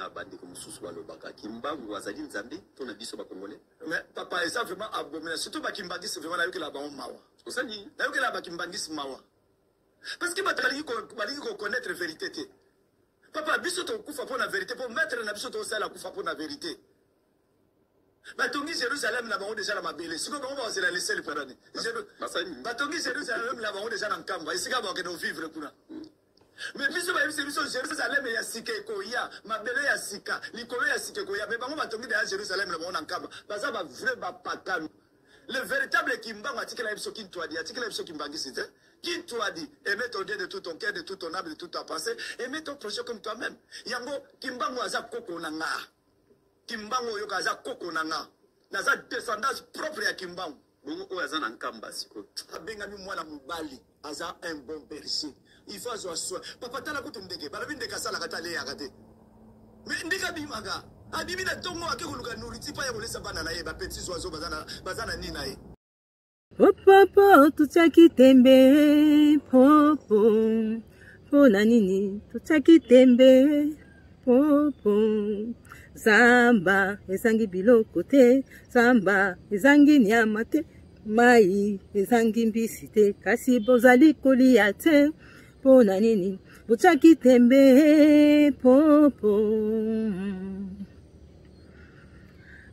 Na bandeko mosusu balobaka Kimbangu azali Nzambe to na biso ba Congolais. Mais papa eza vraiment abominable surtout ba Kimbanguiste vraiment nayokela bango mawa. Osali nayokela ba Kimbanguiste mawa. Parce que bato balingi ko balingi ko connaître vérité te. Papa biso tokufa mpo na vérité mpo maître na biso tosala kufa mpo na vérité. Batongi Jérusalem na bango deja na mabele. Sikoyo bango bakozela le ciel pardon. Batongi Jérusalem na bango deja na Nkamba. Esika bakende vivre kuna. Mais biso bayebisi biso Jerusalem ya sika ekoya, mabele ya sika, likolo ya sika ekoya. Mais bango batongi deja Jerusalem na bango na Nkamba. Baza ba vrai bapakano. Le véritable Kimbangu atikela biso Kintuadi, atikela biso Kimbangisi te. Kintuadi, aimez ton Dieu de tout ton cœur, de tout ton âme, de toute ta pensée, aimez ton prochain comme toi-même. Yango Kimbangu aza koko na nga. Kimbangu oyoka aza koko na nga. Naza descendance propre ya Kimbangu. Bongo oyo aza na Nkamba sikoyo? Abengami mwana mobali aza un bon berger il faut azwa soin papa tala kutu ndeke balobi ndeke asalaka te aleyaka te mais ndeke abimaka abimi na tongo ake koluka nourriture pa ya kolesa bana na ye ba petits oiseaux baza na baza na nini na ye. Popopo totiaki tembe popo mpo na nini totiaki tembe popo zamba ezangi biloko te zamba ezangi nyama te mai ezangi mbisi te kasi bozali kolia te mpo na nini botiaki tembe popo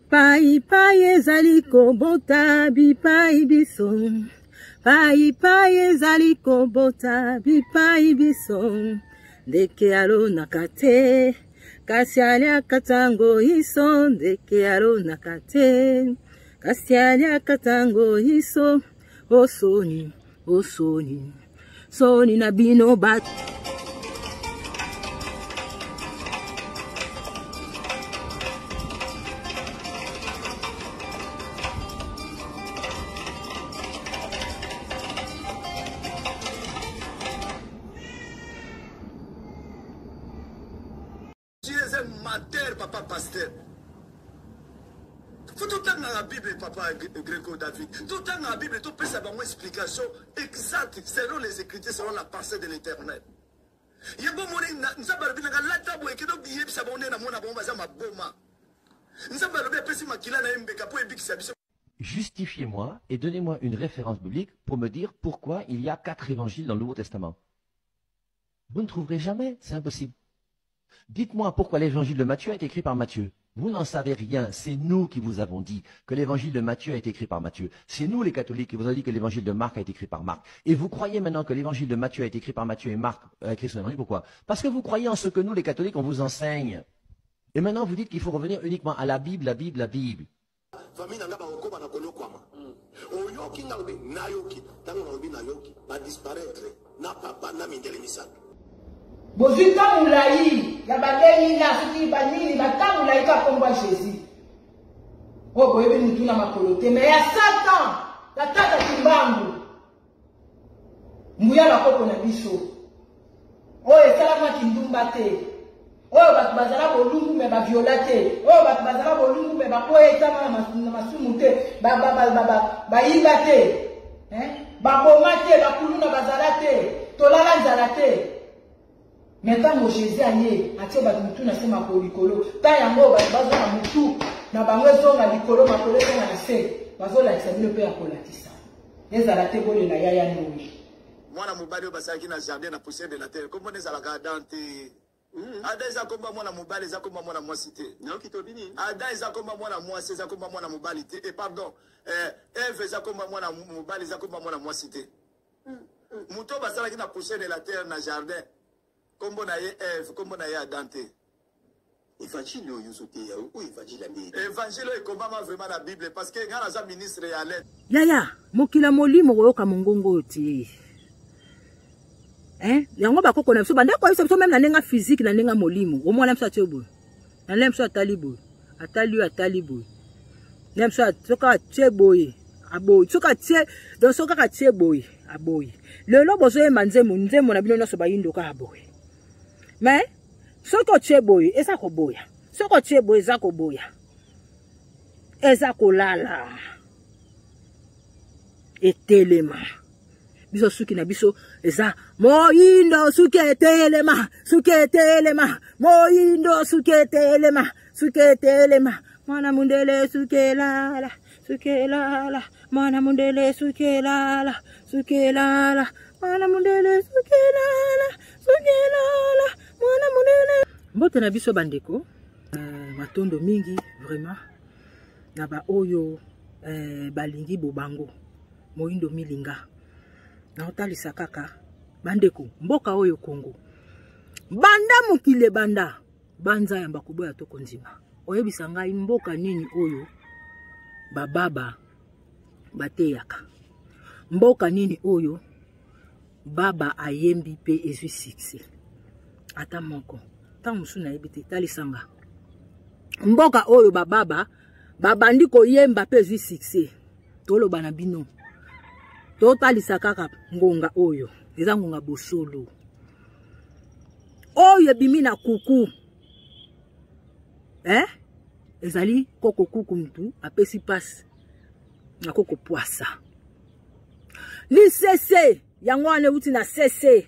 Pai pai ezali kobota bipai biso pai pai ezali kobota bipai biso ndeke alonaka te kasi aliaka ntango iso ndeke alonaka te kasi aliaka ntango iso osoni osoni soni na bino bato. Tu es un menteur, papa pasteur. Faut totangaka Bible, papa Greco David. Totangaka Bible, topesa bango explication exacte selon les Écritures, selon la pensée de l'Éternel. Ye bomoni Nzambe alobi nanga lata boye kende obiyebisa bango nde namona bango baza maboma. Nzambe alobi apesi makila na ye mbeka mpo ebikisa biso. Justifiez-moi et donnez-moi une référence biblique pour me dire pourquoi il y a 4 évangiles dans le Nouveau Testament. Vous ne trouverez jamais, c'est impossible. Dites-moi pourquoi l'évangile de Matthieu a été écrit par Matthieu. Vous n'en savez rien, c'est nous qui vous avons dit que l'évangile de Matthieu a été écrit par Matthieu. C'est nous les catholiques qui vous avons dit que l'évangile de Marc a été écrit par Marc. Et vous croyez maintenant que l'évangile de Matthieu a été écrit par Matthieu et Marc a écrit son évangile. Pourquoi? Parce que vous croyez en ce que nous les catholiques on vous enseigne. Et maintenant vous dites qu'il faut revenir uniquement à la Bible, la Bible, la Bible. Famille na nga bakokoba na konyokwama. Oyoki nga lobi nayoki, tango nalobi nayoki ba disparaitre na papa na mindele misato. Bozwi temps molayi ya ba 2000 ans soki ba nini ba temps molayi kaka kombo ya Jesus oyo boyebi mutu na makolo te mais ya satan ya tata kimbangu nguya bakoko na biso oyo esalama kindumba te oyo bato bazala bolumbu me baviola te oyo bato bazala bolumbu me bakwea etama na masumu te bayiba te baboma te bakuluna bazala te tolala nzala te me ntango jésus aye atie bato motu na se makolo likolo ta yango bato bazonga motu na bango ezonga likolo makolo ezonga na se bazolakisa bino mpe ya kolakisa ezala te bolela yaya noe Mwana mobali oyo basalaki na jardin na poussière de la terre kombo na ezalaka Adam te. Adam eza kombo ya mwana mobali eza kombo ya mwana mwasi te. Nayoki tolobi nini? Adam eza kombo ya mwana mwasi eza kombo ya mwana mobali te. Et pardon, eh, Eve eza kombo ya mwana mobali eza kombo ya mwana mwasi te. Moto oyo basalaki na poussière de la terre na jardin kombo na ye Eve, kombo na ye Adam te. Evangile oyo ozoteya oyo evangile ya ndenge Evangile oyo ekomama vraiment na Bible parce que ngai naza ministre ya lettre. Yaya, mokili ya molimo koyoka mongongo oyo te. Hein? Yango bakoko na biso banda koyebisa biso meme na ndenge physique na ndenge molimo. Omwana biso atie boye. Na ndenge biso atali boye. Atali oyo atali boye. Na biso soki atie boye aboyi. Soki atie donc soki kaka atie boye aboyi. Lelo bozoyemba nzembo nzembo na bino nyonso bayindo kaka boye. Mais soki otie boye eza koboya soki otie boye eza koboya eza kolala etelema. Biso suki na biso eza moyindo, suki etelema, suki etelema, moyindo, suki etelema, suki etelema, mwana mundele suki elala, suki elala, mwana mundele suki elala, suki elala, mwana mundele suki elala, suki elala, mwana mundele. Mbote na biso bandeko, matondo mingi vraiment na baoyo balingi bobango moyindo milinga. Naotalisa kaka bandeko mboka oyo Congo, banda mokili ebanda banza yamba koboya to kondima. Oyebisa ngai mboka nini oyo bababa bateyaka, mboka nini oyo baba ayembi pe ezwi succès ata moko. Ntango mosusu nayebi te, talisanga mboka oyo bababa babandi koyemba pe ezwi succès. Toloba na bino, totalisa kaka ngonga oyo eza ngonga bosolo oyo ebimi na kuku, ezali koko kuku mutu apesi pasi na koko pwasa lisese yango wana euti na sese,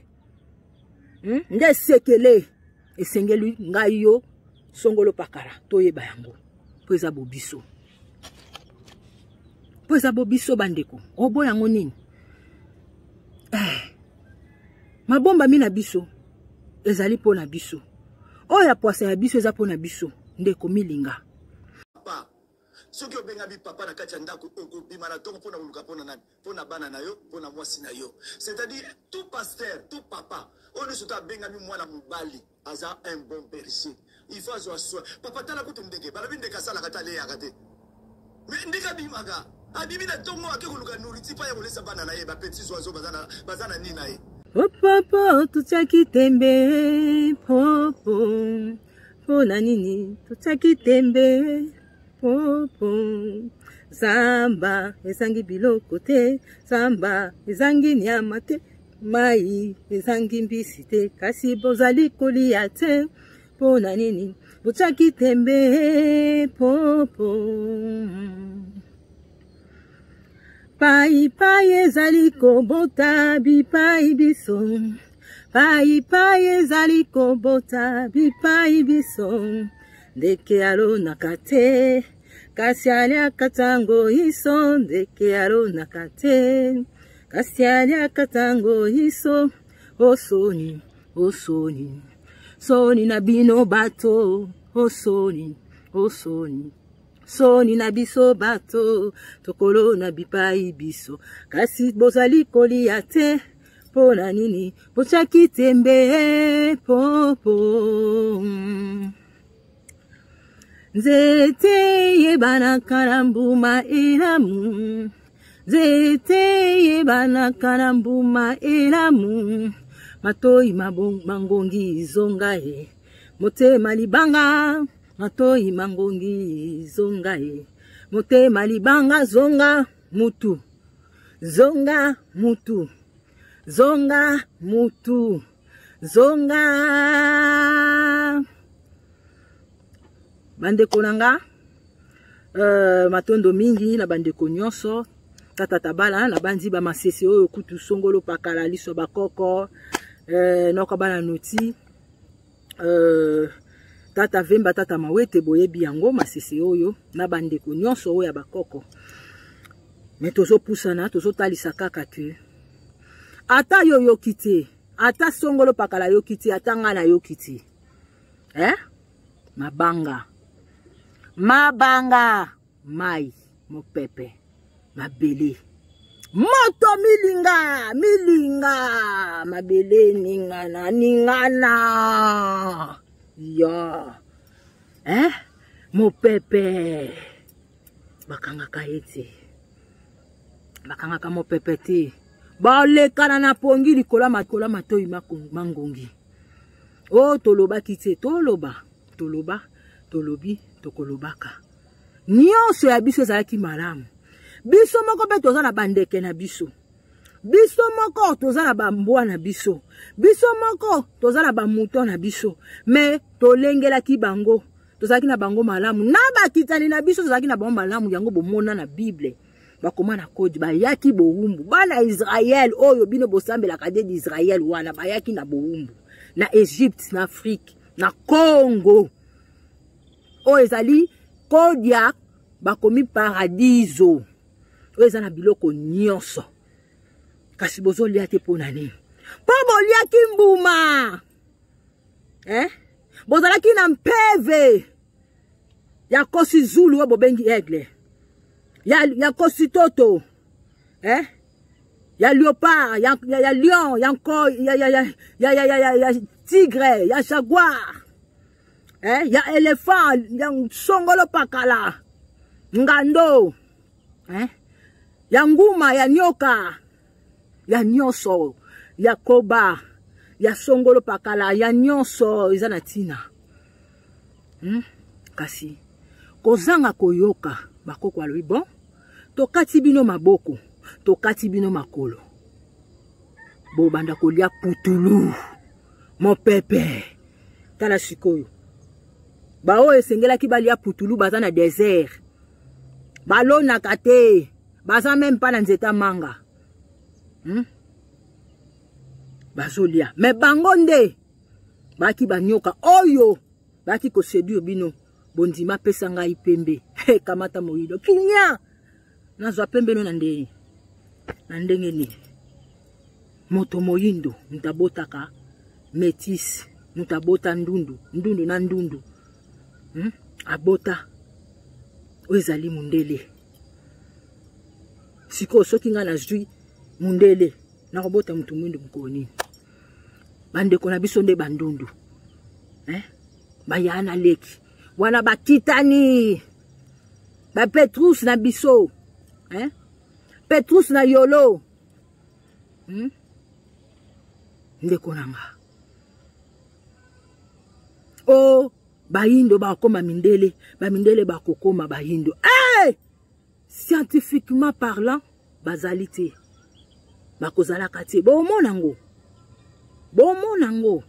nde sekele esengeli ngai yo songolo pakala toyeba yango po eza bobiso, po eza bobiso bandeko. Obo yango nini? Mabombami na biso ezali mpo na biso, oyo ya pwasa ya biso eza mpo na biso ndeko milinga. Papa, soki obengami papa na kati ya ndako, okobima na ntongo mpona koluka mpona nani? Mpona bana na yo, mpona mwasi na yo. C'est-à-dire tout pasteur, tout papa oyo nyonso to abengami mwana mobali aza un bon berger, il faut azwa soin. Papa, tala kutu ndeke, balobi ndeke asalaka te, aleyaka te, mais ndeke abimaka, abimi na ntongo ake koluka nourriture mpo ya kolesa bana na ye, bapetits oiseaux baza na nini na ye. Popopo totiaki tembe, popo mpona nini totiaki tembe, popo zamba ezangi biloko te, zamba ezangi nyama te, mai ezangi mbisi te, kasi bozali kolia te, mpona nini botiaki tembe, popo. Pai pai ezali kobota bipai biso, pai pai ezali kobota bipai biso, ndeke alonaka te kasi aliaka tango iso, ndeke alonaka te kasi aliaka tango iso. Osoni, osoni, soni na bino bato, osoni, osoni, soni na biso bato, tokolona bipai biso kasi bozali kolia te, mpona nini botiaki tembe, popo. Nzete yebanaka na mbuma elamu, nzete yebanaka na mbuma elamu, matoi mangongi zonga ye, motema libanga, matoi mangongi zonga ye, motema libanga zonga mutu, zonga mutu, zonga mutu, zonga. Bandeko na nga, matondo mingi na bandeko nyonso, tata tabala na bandi ba masese oyo kutu songolo pakala liso bakoko, noka bana noti, tata vemba tata mawete boyebi yango masese oyo na bandeko nyonso oyo ya bakoko. Me tozopusana, tozotalisa kaka ke ata yo yoki te, ata songolo pakala yoki te, ata nga na yoki te, mabanga, mabanga, mai, mopepe, mabele, moto, milinga, milinga, mabele, ningana, ningana, ya, mopepe, bakangaka ye te, bakangaka mopepe te, balekana na pongi likolo makola matoi mangongi. O tolobaki te, toloba, toloba, tolobi, tokolobaka. Nyonso ya biso ezalaki malamu. Biso moko mpe toza na bandeke na biso, biso moko toza na bambwa na biso, biso moko toza na bamuton na biso, me tolengelaki bango, tozalaki na bango malamu, na bakitani na biso tozalaki na bango malamu. Yango bomona na Bible. Bakoma na kodi, bayaki bowumbu. Bana Israël oyo bino bosambelaka de d'Israël wana, bayaki na bowumbu na Egypte, na Afrique, na Congo. Oyo ezali kodia, bakomi paradiso oyo eza na biloko nyonso, kasi bozolia te. Mpo na nini? Mpo boliaki mbuma, eh? Bozalaki na mpeve ya kosi zulu oyo bobengi aigle, ya kosi toto, eh? Ya léopard, ya lion, ya nkoy, ya tigre, ya jaguar, eh? Ya éléphant, ya songolo pakala, ngando, eh? Ya nguma, ya nyoka, ya nyonso, ya koba, ya songolo pakala, ya nyonso eza na ntina, Kasi kozanga koyoka bakoko, alobi bon, tokati bino maboko, tokati bino makolo, bobanda kolia putulu, mopepe. Tala sikoyo, baoyo esengelaki balia putulu baza na désert, balonaka te, baza même mpa na nzete manga, Bazolia me bango nde baki banyoka oyo baki koséduire bino. Bondima, pesa ngai pembe. Hey, kamata moyido kinya, nazwa pembe no na ndenge na ndenge nini? Moto moyindo, moto abotaka métis, moto abota ndundu, ndundu na ndundu, Abota oyo ezali mundele. Sikoyo soki ngai nazwi mundele, nakobota moto mwindu mokolo nini? Bandeko na biso nde bandundu, eh? Baya na leki wana, bakitani bapetrus na biso, eh? Petrus na yolo, Ndeko na nga, o oh, bayindo bakokoma mindele, bamindele bakokoma bayindo. Hey! Scientifiquement parlant, bazali te, bakozalaka te. Bomona yango, bomona yango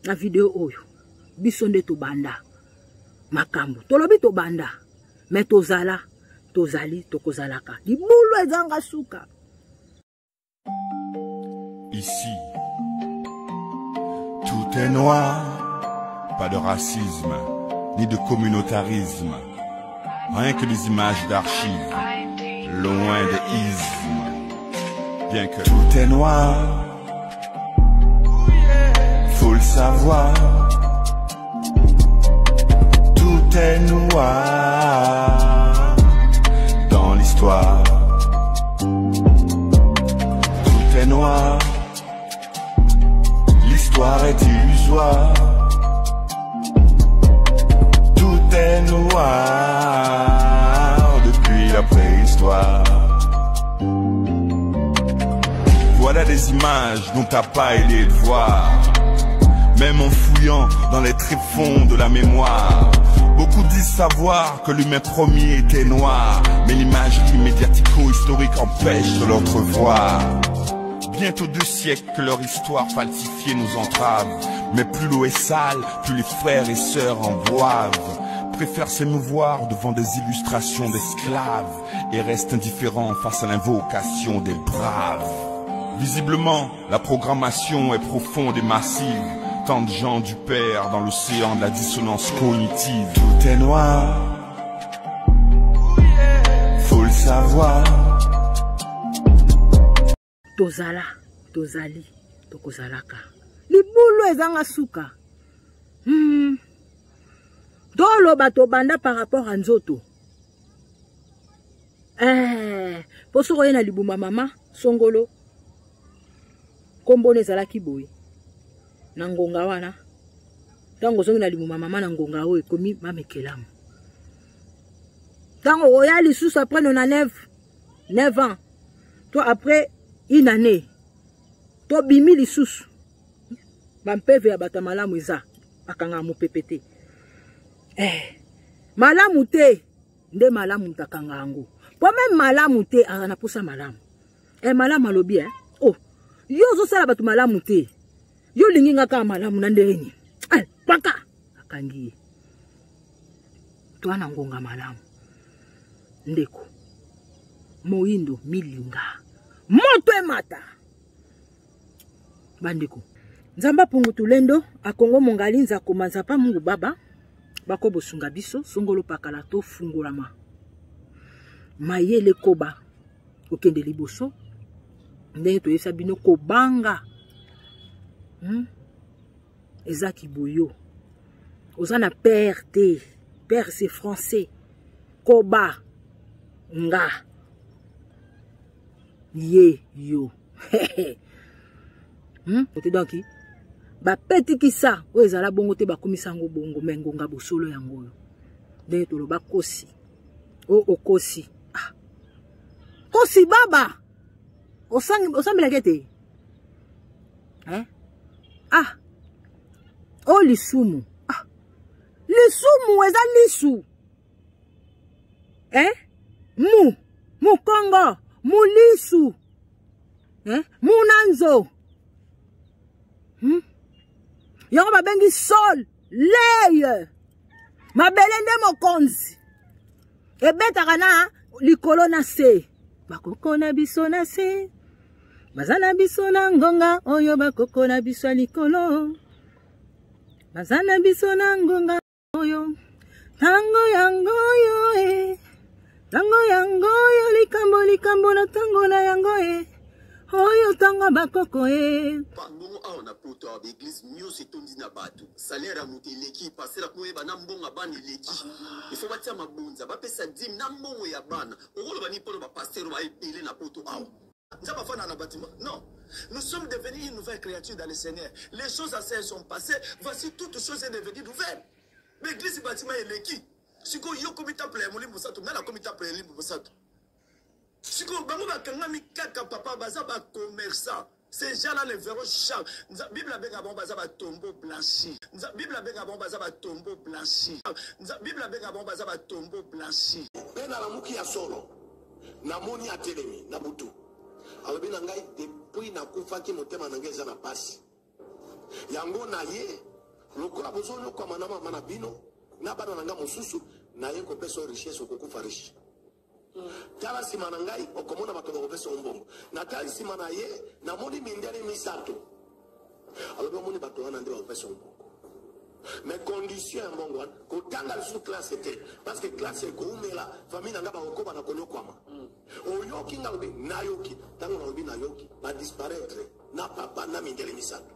na video oyo. Biso nde tobanda makambo, tolobi tobanda, me tozala, tozali, tokozalaka. Libulu ezanga suka. Ici, tout est noir, pas de racisme, ni de communautarisme, rien que des images d'archives, loin des ismes. Bien que tout est noir, faut le savoir, tout est noir dans l'histoire. Tout est noir, l'histoire est illusoire. Tout est noir depuis la préhistoire. Voilà des images dont t'as pas aidé de voir. Même en fouillant dans les tréfonds de la mémoire. Beaucoup disent savoir que l'humain premier était noir, mais l'imagerie médiatico-historique empêche de l'entrevoir. Bientôt 2 siècles que leur histoire falsifiée nous entrave. Mais plus l'eau est sale, plus les frères et sœurs en boivent. Préfèrent s'émouvoir devant des illustrations d'esclaves et restent indifférents face à l'invocation des braves. Visiblement, la programmation est profonde et massive. Tant de gens du père dans l'océan de la dissonance cognitive. Tout est noir, faut le savoir. Tozala, tozali, tokozalaka. Libulu ezanga suka. Toloba tobanda par rapport a nzoto, eh, mpo soki oye na libuma mama songolo, nkombona ezalaki boye na ngonga wana. Ntango ozongi na libuma mama na ngonga oyo ekomi mamekelamu, ntango oya lisusu après 99 9 ans to après une année, tobimi lisusu. Bampeve ya bato ya malamu eza bakangaka mopepe te, eh, malamu te nde malamu moto akanga yango, mpo même malamu te aza na posa malamu, eh, malamu alobi, eh? Oh, yo ozosala bato malamu te, yo olingi nga kaka malamu na ndenge nini? Eh, paka akangi ye. Toa na ngonga malamu, ndeko. Moyindo milinga. Moto emata. Bandeko. Nzamba pungu tulendo akongo mongali nzakoma nzapa mungu baba bako bosunga biso songolo pakala to fungolama mayele koba okende liboso ndenge toyebisa bino kobanga Eza kiboyo. Oza na père te. Père c'est français. Koba nga ye yo. Ote donc bapetikisa oyo ezala bongo te bakomisa yango bongo me ngonga bosolo yango oyo ndenge toloba kosi o okosi ah. Kosi baba osambelaki ete eh? Ah o oh, lisumu ah. Lisumu eza lisu eh? Mu mukongo mulisu eh? Munanzo Yango babengi sol leye mabele nde mokonzi ebetaka na likolo na se bakoko na biso na se baza na biso na ngonga oyo bakoko na biso ya likolo baza na biso na ngonga oyo ntango yango oyo e ntango yango oyo likambo likambo na ntango na yango e oyo ntango bakoko e bongo awa na poto awa baeglise nyonso etondi na bato salaire ya moto eleki pasteur akoyeba na mbongo ya bana eleki il faut batia mabonza bapesa dime na mbongo ya bana okoloba nini mpona bapasteur ba ebele na poto awa Nzambe afanda na bâtiment. Non. Nous sommes devenus une nouvelle créature dans le Seigneur. Les choses anciennes sont passées. Voici toutes choses sont devenues nouvelles. Mais l'église bâtiment eleki. Sikoyo yo komi temple ya Molimo Santu, nga nakomi temple ya Molimo Santu. Sikoyo bango bakangami kaka papa baza ba commerçant. Ces gens-là ne verront jamais. Bible abenga bango baza ba tombeau blanchi. Bible abenga bango baza ba tombeau blanchi. Bible abenga bango baza ba tombeau blanchi. Mpe nalamuki ya solo, namoni atelemi na butu, alobi na ngai, depuis nakufaki motema na ngai eza na pasi, yango naye lokola bozonyokwama na mama na bino na bana na ngai mosusu, naye kopesa yo richesse, okokufa riche. Tala nsima na ngai, okomona bato bakopesa yo mbongo. Natali nsima na ye, namoni mindele misato. Alobi, omoni bato wana nde bakopesa yo mbongo. Mais condition ya mbongo wana, kotanga lisusu classe te, parce que classe ekoumela, famille na ngai bakokoba na konyokwama. Oyoki nga? Alobi, nayoki. Ntango nalobi nayoki, ba disparaître na papa na mindele misato.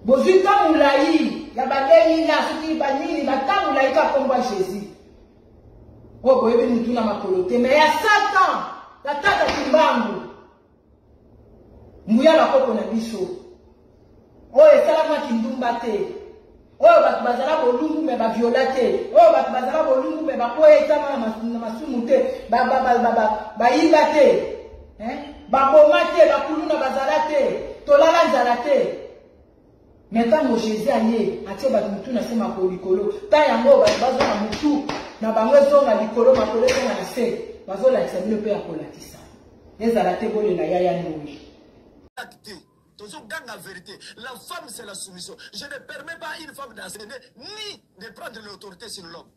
Bozwi ntango molai ya badelila soki banini bantango molai ka nkombo ya Jésus oyo boyebi mutu na makolo te me ya Satan ya tata Kimbangu nguya bakoko na biso oyo esalama kindumba te oyo bato bazala bolumbu me baviola te oyo bato bazala bolumbu me bakwea etama na masumu te bayiba te baboma te bakuluna bazala te tolala nzala te. Me ntango Jésus aye atie bato motu na se makolo likolo, ta yango bato bazonga motu na bango ezonga likolo, makolo ezonga na se, bazolakisa bino mpe ya kolakisa ezala te bolela yaya ndoyi. Tozoganga vérité. La femme, c'est la soumission. Je ne permets pas à une femme d'enseigner ni de prendre l'autorité sur l'homme.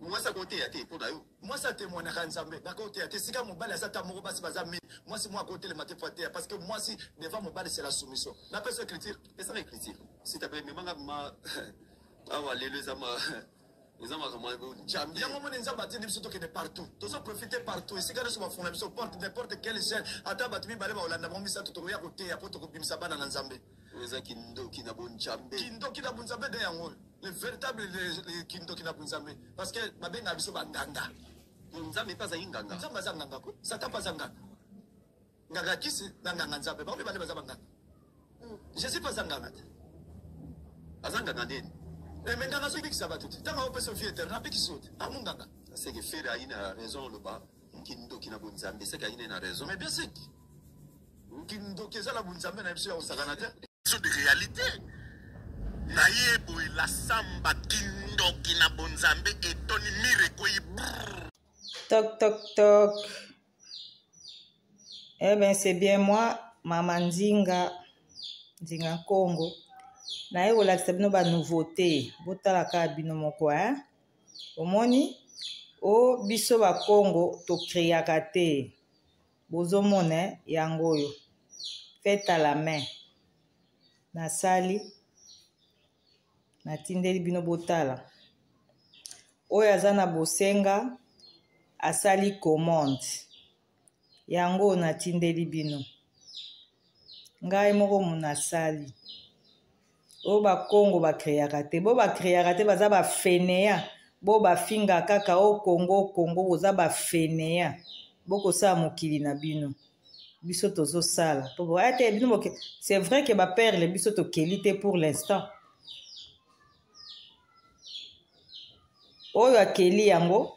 Mwasi akoteya te mpo na yo. Mwasi atemoignaka Nzambe. Nakoteya te. Sika mobali aza ta moko, basi baza mingi. Mwasi moko akotelema te po ateya. Parce que mwasi devant mobali, c'est la soumission. Napesa écriture. Pesa écriture. S'il te plaît, memanga ma awa lelo eza ma eza makambo ya Nzambe. Yango moni Nzambe atindi biso tokende partout. Tozo profiter partout. Esika nyonso bafungola biso porte, n'importe quelle chaîne. Ata bato mibale bakolanda bango misato, tokoya koteya po tokobimisa bana na Nzambe. Oyo eza kindoki na bonzambe. Kindoki na bonzambe nde yango oyo. Le véritable le kindoki na bonzambe. Parce que babengaka biso banganga. Nzambe mpe azali nganga. Nzambe aza nganga ko. Satan mpe aza nganga. Nganga ya kisi na nganga Nzambe. Bango mibale baza banganga. Jésus mpe aza nganga te. Aza nganga ndeni? Eh, mais nganga azobikisa bato te. Ntango akopesa vie éternelle, abikisi yo te. Amu nganga. C'est que Ferre ayi na raison oloba kindoki na bonzambe. C'est que ayi na raison. Mais bien sûr. Kindoki eza na bonzambe na biso ya kosakana te. De réalité. Na ye boye la samba kindoki na bonzambe etoni mire ekwei brrr. Toc toc toc. Eh ben c'est bien moi, Mama Nzinga, Nzinga Congo. Naye kolakisa bino ba nouveauté, botala kaka bino moko hein. Omoni? O biso ba Congo to creaka te. Bozomona eh, yango oyo. Faites à la main. Nasali natindeli bino botala. Oyo aza na bosenga asali commande. Yango oyo natindeli bino. Ngai moko munasali. Oyo ba Congo ba creaka te. Bo ba creaka te baza ba fainéant. Bo ba finga kaka o Congo Congo boza ba fainéant. Bokosala mokili na bino. Biso tozosala. Po bo ate bino boke. C'est vrai que ba perle biso tokeli te pour l'instant. Oyo akeli yango,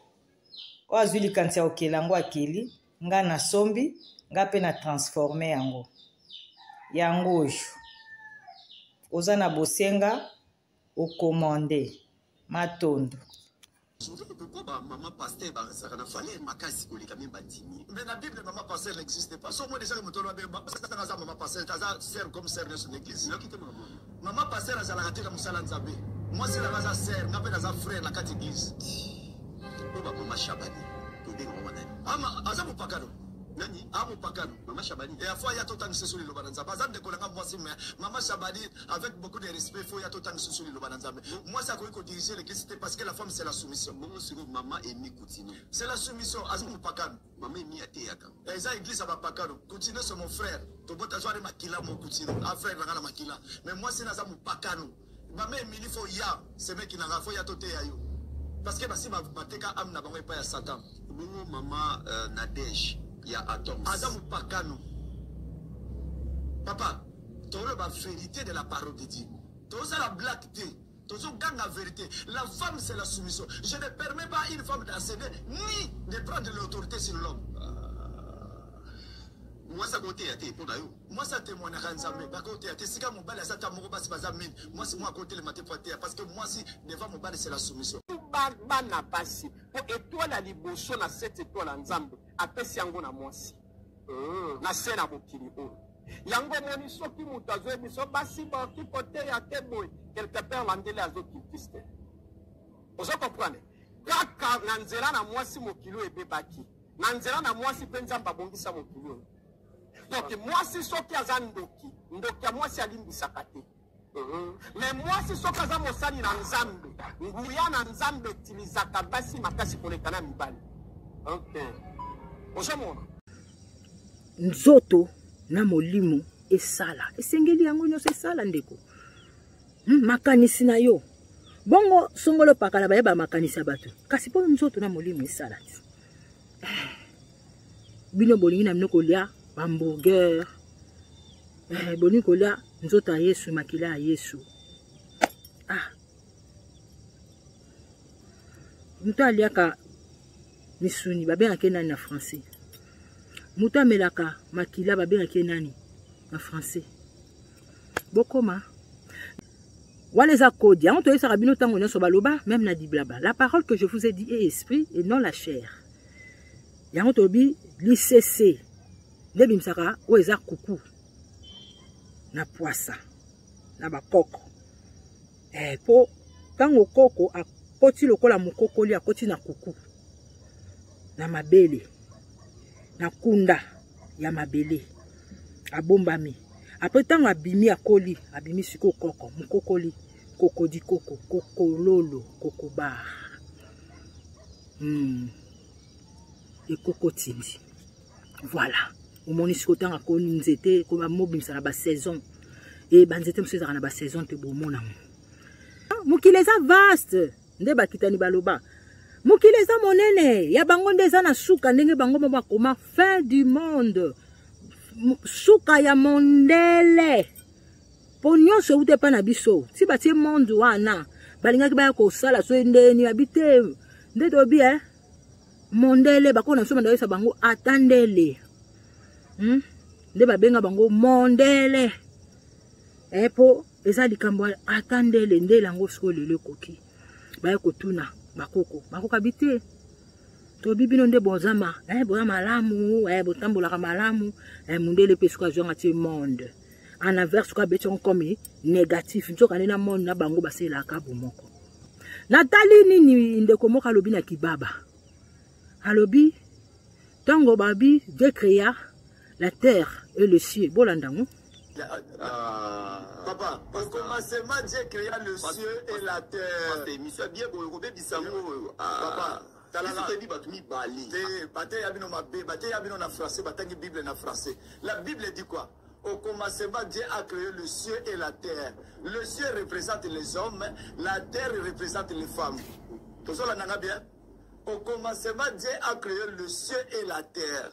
oyo azwi likanisi ya kokela yango akeli, nga nasombi, nga pe na transforme yango. Yango oyo. Oza na bosenga, okomande. Matondo. Pourquoi ba maman pasteur bazalaka na valeur makasi koleka meme bandimi? Mais na Bible maman pasteur n'existe pas. So moi déjà moto lobe pasteur aza maman pasteur aza sœur comme sœur nyonso na église. Nayoki te maman. Maman pasteur azalaka te na mosala Nzambe. Mwasi na aza sœur, nga pe naza frère na kati église. Po ba maman Shabani tobenga maman nani? Ama aza mopakano. Nani? Ah mopakano. Maman Shabani. Et afo ya totangisa so liloba na Nzambe. Aza ndeko na nga mwasi mais maman Shabani avec beaucoup de respect faut ya totangisa so liloba na Nzambe. Mwasi akoki ko diriger l'église te parce que la femme c'est la soumission. Bongo sikoyo maman Amy Coutinho. C'est la soumission aza mopakano. Maman Amy ateyaka. Eza église ya bapakano. Coutinho c'est mon frère. Tobota zwa makila mo Coutinho. A frère na nga na makila. Mais mwasi na aza mopakano. Maman Emilie faut ya semeki na nga faut ya toteya yo. Parce que basi bateka âme na bango epai ya Satan. Bongo maman Nadège ya Atoms. Aza mopakano. Papa, toloba vérité de la parole de Dieu. Tozala blague te. Tozoganga vérité. La femme c'est la soumission. Je ne permets pas à une femme d'enseigner ni de prendre l'autorité sur l'homme. Mwasi akoteya te mpo na yo. Mwasi atemoignaka Nzambe, bakoteya te. Sika mobali aza ta moko, basi baza mingi. Mwasi moko akotelema te mpo ateya parce que mwasi devant mobali c'est la soumission. Bana basi po etoile ya liboso na sept etoile ya Nzambe apesi yango na mwasi na se na mokili oyo. Yango omoni soki moto azoyebi biso basi bakoki koteya te boye quelque part landele azo cultiste. Ozo comprendre? Kaka na nzela na mwasi mokili oyo ebebaki. Na nzela na mwasi pe Nzambe abongisa mokili oyo. Donc mwasi soki aza ndoki, ndoki ya mwasi alimbisaka te. Mais mwasi soki aza mosali na Nzambe, nguya na Nzambe etilizaka basi makasi koleka na mibali. Okay. Ozomona? Nzoto na molimo esala, esengeli yango nyonso esala ndeko. Makanisi na yo bongo songolo pakala bayeba makanisi ya bato, kasi mpo nzoto na molimo esala ti. Bino bolingi na bino kolia hamburger, bolingi kolia nzoto ya Yesu, makila ya Yesu. Moto aliaka misuni babengaka ye nani na français? Moto amelaka makila babengaka ye nani na français? Bokoma wana eza kode yango toyebisaka bino ntango nyonso baloba même na diblaba. La parole que je vous ai dit est esprit et non la chair. Yango tolobi lisese nde ebimisaka oyo eza kuku na pwasa na bakoko. Po ntango koko akoti lokola mokokoli, akoti na kuku na mabele na kunda ya mabele abombami. Après ntango abimi akoli, abimi sikoyo koko mokokoli, kokodi koko kokololo kokobar. Ekoko tindi. Voilà. Omoni sikoyo ntango akoli nzete, mobimisa na ba saison. E ba nzete mosusu ezalaka na ba saison te, bomona ngo. Mokili eza vaste, nde bakitani baloba. Mokili eza monene, ya bango nde eza na suka, ndenge bango mo bakoma fin du monde. Suka ya mondele. Po nyonso euti epai na biso. Si batie monde wana, balingaki baya kosala so ndeni ya bite. Nde tobi, mondele bakona biso banda koyebisa bango ata ndele. Nde babenga bango mondele. Po eza likambo ata ndele, ndele yango sikoyo lelo ekoki. Baya kotuna bakoko, bakoka bite. Tobi bino nde bozama, boza malamu, botambolaka malamu, mondele pe sikoyo azwanga tie monde. En inverse sikoyo abeti yango comme négatif, nzoka nde na monde na bango baselaka bomoko. Natali nini ndeko moko alobi na kibaba. Alobi ntango babi Dieu créa la terre et le ciel, bolanda ngo. Ah, papa, au commencement, Dieu créa le ciel et la terre. Émission bien boye kobebisa yango. Papa, talala toyebi bato mibale. Te, bateya bino mabe, bateya bino na français, batangi Bible na français. La Bible dit quoi? Au commencement, Dieu a créé le ciel et la terre. Le ciel représente les hommes, la terre représente les femmes. Tozolanda bien? Au commencement, Dieu a créé le ciel et la terre.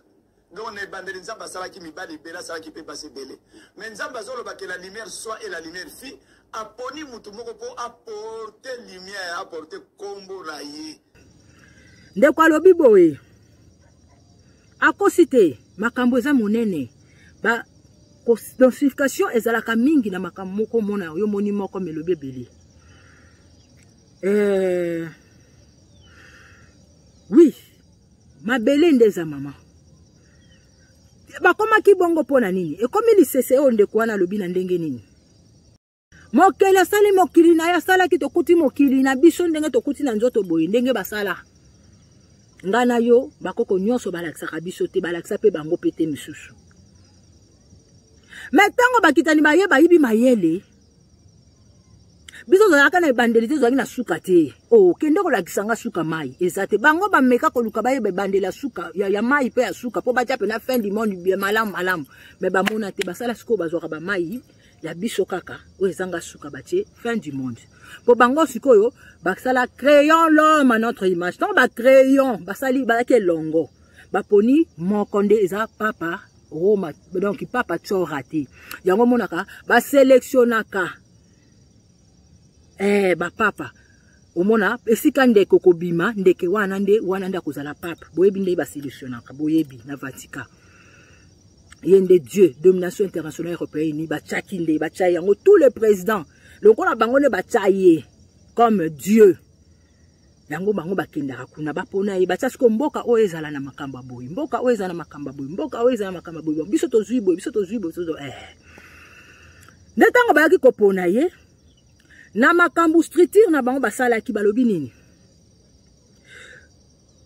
Donc, na ebandeli Nzambe asalaki mibali ebele, asalaki mpe basi ebele. Mais Nzambe azoloba que la lumière soit et la lumière fut, aponi mutu moko mpo aporte lumière, aporte kombo na ye. Ndeko alobi boye, akosi te, makambo eza monene. Ba densification ezalaka mingi na makambo moko omona yo moni moko melobi ebele. Oui, mabele nde eza mama. Bakomaki bongo mpo na nini? Ekomi lisese oyo ndeko wana alobi na ndenge nini? Mokeli asali mokili na ye, asalaki tokuti mokili na biso ndenge tokuti na nzoto boye, ndenge basala nga na yo, bakoko nyonso balakisaka biso te, balakisa mpe bango mpe te misusu. Me ntango bakitani baye bayibi mayele, biso tozalaka na ebandeli te, tozalaki na suka te. O, kende kolakisa nga suka mai eza te. Bango bameka koluka bayeba ebandeli ya suka ya, ya mai mpe ya suka mpo batia mpe na fin du monde bien malamu malamu, me bamona te. Basala sikoyo bazwaka bamai ya biso kaka oyo ezanga suka, batie fin du monde mpo bango sikoyo basala créons l'homme à notre image. Ntango ba créons basali bazalaki elongo, baponi moko nde eza papa Roma, donc papa Tsora te. Yango monaka baselektionaka bapapa. Omona esika ndeke kobima, ndeke wana nde wana nde akozala pape. Boyebi nde baselektionaka, boyebi na Vatican. Ye nde Dieu, domination internationale européenne, batiaki nde batia yango tous les présidents lokola bango nde batia ye comme Dieu. Yango bango bakendaka kuna bapona ye, batia siko mboka oyo ezala na makambo ya boye, mboka oyo ezala na makambo ya boye, mboka oyo ezala na makambo ya boye, biso tozwi boye, biso tozwi boye, biso tozwi. Nde ntango bayaki kopona ye na makambo structure na bango basalaki, balobi nini?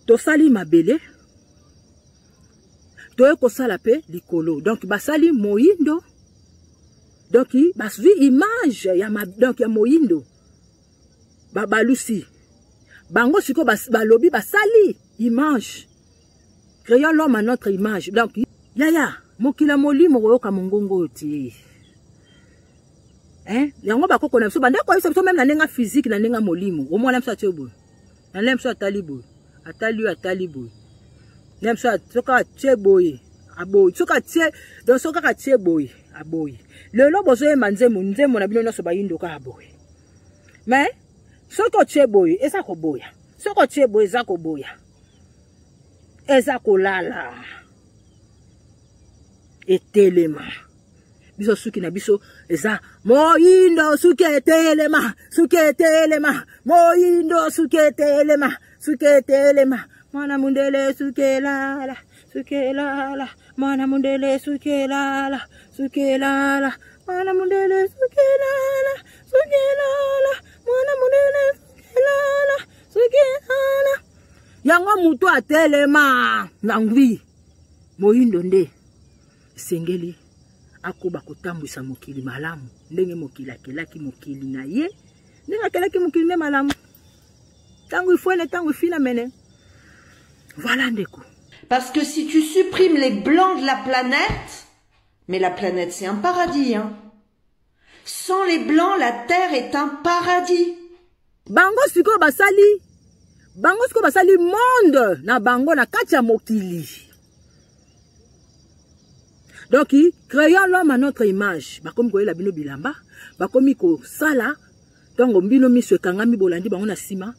Tosali mabele, toye kosala pe likolo. Donc basali moyindo, donc bazwi image ya ma, donc ya moyindo babalusi bango sikoyo balobi basali image, créons l'homme à notre image. Donc yaya mokili ya molimo koyoka mongongo oyo te. Hein? Yango bakoko na biso bande koyebisa biso meme na ndenge physique na ndenge molimo. Omona biso atie boye, na ndenge biso atali boye, atali oyo atali boye, ndenge biso soki atie boye aboyi, soki atie donc soki kaka atie boye aboyi. Lelo bozoyemba nzembo, nzembo na bino nyonso bayindo kaka boye, mais soki otie boye eza koboya, soki otie boye eza koboya, eza kolala etelema. Biso suki na biso eza moyindo, suki etelema, suki etelema, moyindo suki etelema, suki etelema, mwana mundele suki elala, suki elala, mwana mundele suki elala, suki elala, mwana mundele suki elala, suki elala, mwana mundele suki elala, suki elala. Yango mutu atelema na ngwi moyindo nde esengeli akoba kotambwisa mokili malamu ndenge mokili akelaki mokili na ye, ndenge akelaki mokili nde malamu ntango ifwene ntango ifina mene. Voilà ndeko. Parce que si tu supprimes les blancs de la planète, mais la planète c'est un paradis, hein. Sans les blancs, la terre est un paradis. Bango sikoyo basali, bango sikoyo basali monde na bango na kati ya mokili. Donc, créons l'homme à notre image. Bakomi koyela bino bilamba, bakomi kosala ntango bino miso ekangami bolandi bango na nsima.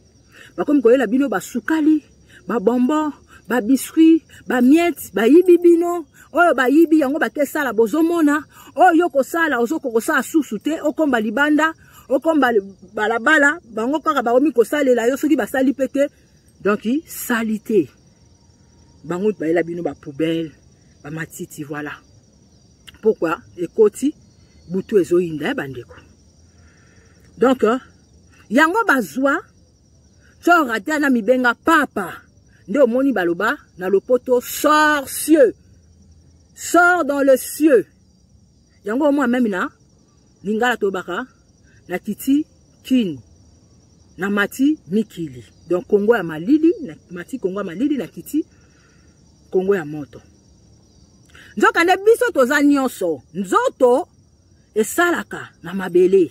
Bakomi koyela bino basukali, ba bonbon, ba biscuit, ba miettes, bayibi bino. Oyo bayibi yango bakesala bozomona, oyo kosala ozoko kosala susu te, okomba libanda, okomba balabala, bango kaka bakomi kosalela yo soki basali pe te. Donc salité. Bango bayela bino ba poubelle, ba matiti, voilà. Pourquoi ekoti butu ezoyinda ya bandeko. Donc yango bazwa tsora te na mibenga papa. Nde omoni baloba na lopoto sort cieux. Sort dans le cieux. Yango omwa meme na lingala tobaka na kiti kin na mati mikili. Donc Congo ya malili na mati Congo ya malili na kiti Congo ya moto. Nzoka nde biso toza nyonso nzoto esalaka na mabele.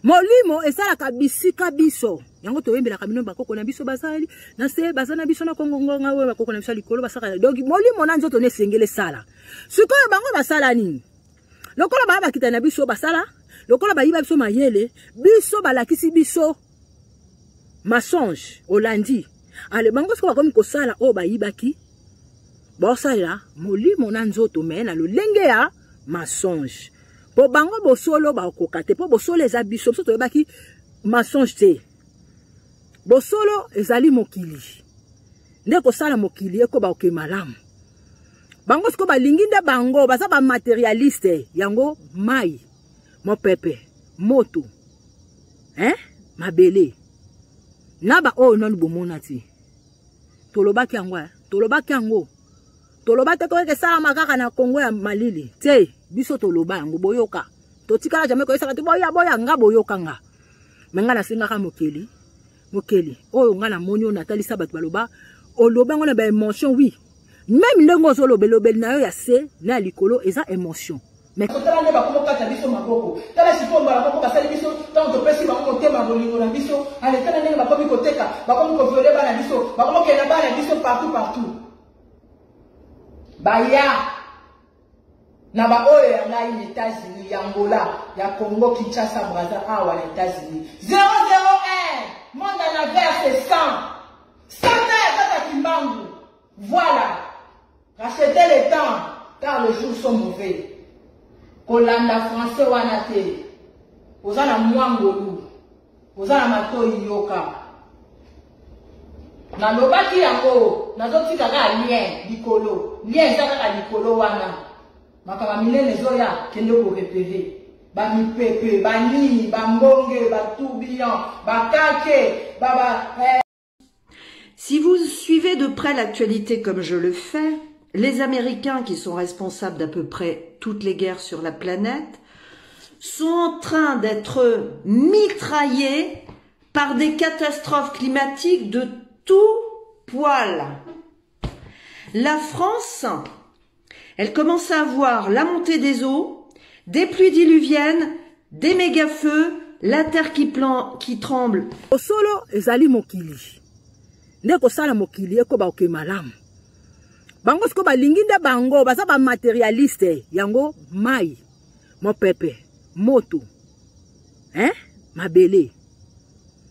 Molimo esalaka bisika biso. Yango toyembelaka bino bakoko na biso bazali na se baza na biso na Kongo ngonga oyo bakoko na biso likolo basaka. Donc molimo na nzoto ne esengeli esala. Sikoyo bango basala nini? Lokola baya bakita na biso basala, lokola bayiba biso mayele, biso balakisi biso mensonge olandi. Ale bango sikoyo bakomi kosala oyo bayibaki, baosalela molimo na nzoto me na lolenge ya mensonge. Po bango bosolo bakoka te, po bosolo eza biso, biso toyebaki mensonge te. Bosolo ezali mokili. Nde kosala mokili ekoba oke malamu. Bango sikoyo balingi nde bango baza ba materialiste, yango mai, mopepe, moto, hein, mabele. Na ba oyo nanu bomona ti. Tolobaki yango, tolobaki yango. Toloba te koyeke esalama kaka na Congo ya malili. Te, biso toloba yango boyoka. Totikala jamais koyesaka te boya boya nga boyoka nga. Me nga nasengaka mokeli, mokeli oyo nga namoni oyo natalisa bato baloba oloba yango na ba émotion oui. Même ndenge ozoloba elobeli na yo ya se na ya likolo eza émotion. Mais tala nde bakomokata biso maboko, tala sikoyo mbala moko basali biso ntango topesi bango motema bolingo na biso. Ale tala ndenge bakomi koteka, bakomi koviole bana biso, bakomi kokenda bana biso partout partout. Baya na baoyo ya ngai na États-Unis, ya Angola, ya Congo, Kinshasa, Brazza, awa na États-Unis. 001 monde en envers c'est 100. 100 ya tata Kimbangu. Voilà. Rachetez le temps car les jours sont mauvais. Kolanda français wana te. Oza na mwangolu. Oza na matoyi yoka. Nalobaki yango, nazotika kaka lien likolo. Lien eza kaka likolo wana. Makambo minene ezoya, kende ko repérer. Ba mipepe, ba nini, ba mbonge, ba tourbillon, ba kake, ba ba Si vous suivez de près l'actualité comme je le fais, les Américains qui sont responsables d'à peu près toutes les guerres sur la planète sont en train d'être mitraillés par des catastrophes climatiques de tout poil. La France, elle commence à avoir la montée des eaux, des pluies diluviennes, des méga-feux, la terre qui tremble. Osolo ezali mokili. Nde kosala mokili ekoba oke malamu. Bango siko balingi nde bango baza ba materialiste, yango mai, mopepe, moto, hein, mabele.